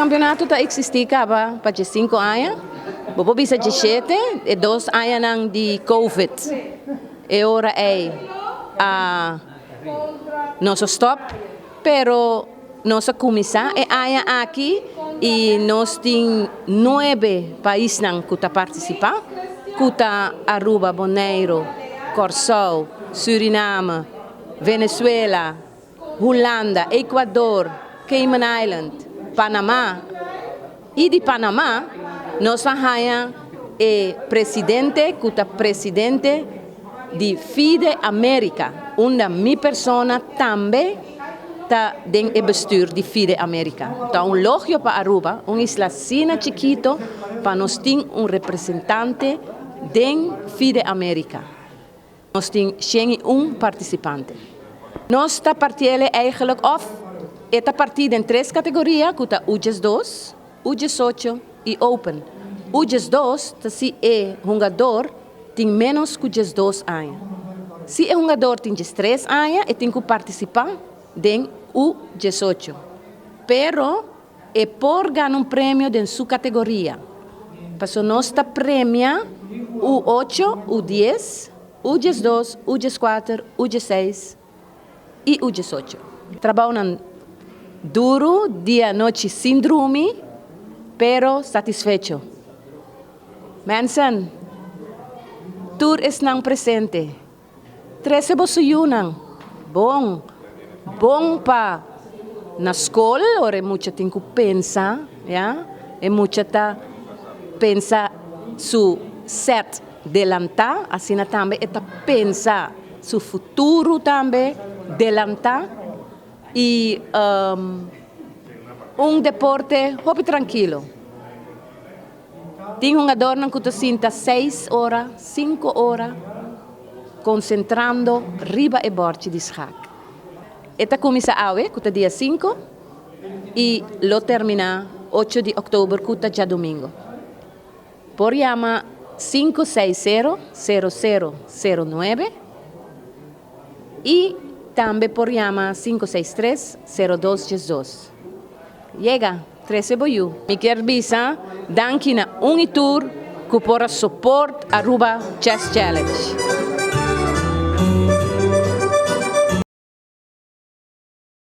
Campeonato ta existi caba pa 5 aña. Bo por bisa 17, e 2 añanan di COVID. E ora ey a nos a stop, pero nos a cuminsa e aña aki y nos tin 9 paisnan cu ta participa, cu ta Aruba, Boneiro, Corsou, Suriname, Venezuela, Hulanda, Ecuador, Cayman Island, Panama. Y di Panama nos a haya e presidente cu ta presidente di FIDE America, unda mi persona tambe ta den e bestuur di FIDE America. Ta un elogio pa Aruba, un isla asina chikito, pa nos tin un representante den FIDE America. Nos tin 101 participante. Nos ta parti'e eigenlijk of e ta parti den tres categoria, cu ta U12, U18 y Open. U12 ta si e hungador tin menos cu 12 aña. Si e hungador tin 3 aña, e tin cu participa den U18. Pero e por gana un premio den su categoria. Paso nos ta premia U8, U10, U12, U14, U16 y U18. Trabou duro, dia anochi sin drumi, pero satisfecho. Mensen, tur esnan presente. Trece boso yiunan. Bon, bon pa na scol, ora mucha tin cu pensa, ja? E mucha ta pensa su set delanta, asina tambe e ta pensa su futuro tambe delanta y un deporte hopi trankilo. Tin hungadornan cu ta sinta 6 ora, 5 ora, concentrando riba e bordje di schaak. E ta cuminsa awe, cu ta dia 5, y lo termina 8 di october, cu ta diadomingo. Por yama 560-0009 y tambe por yama 563-0212. Yega, 13 bo yiu. Mi kier bisa, danki na un y tur cu por support Aruba Chess Challenge.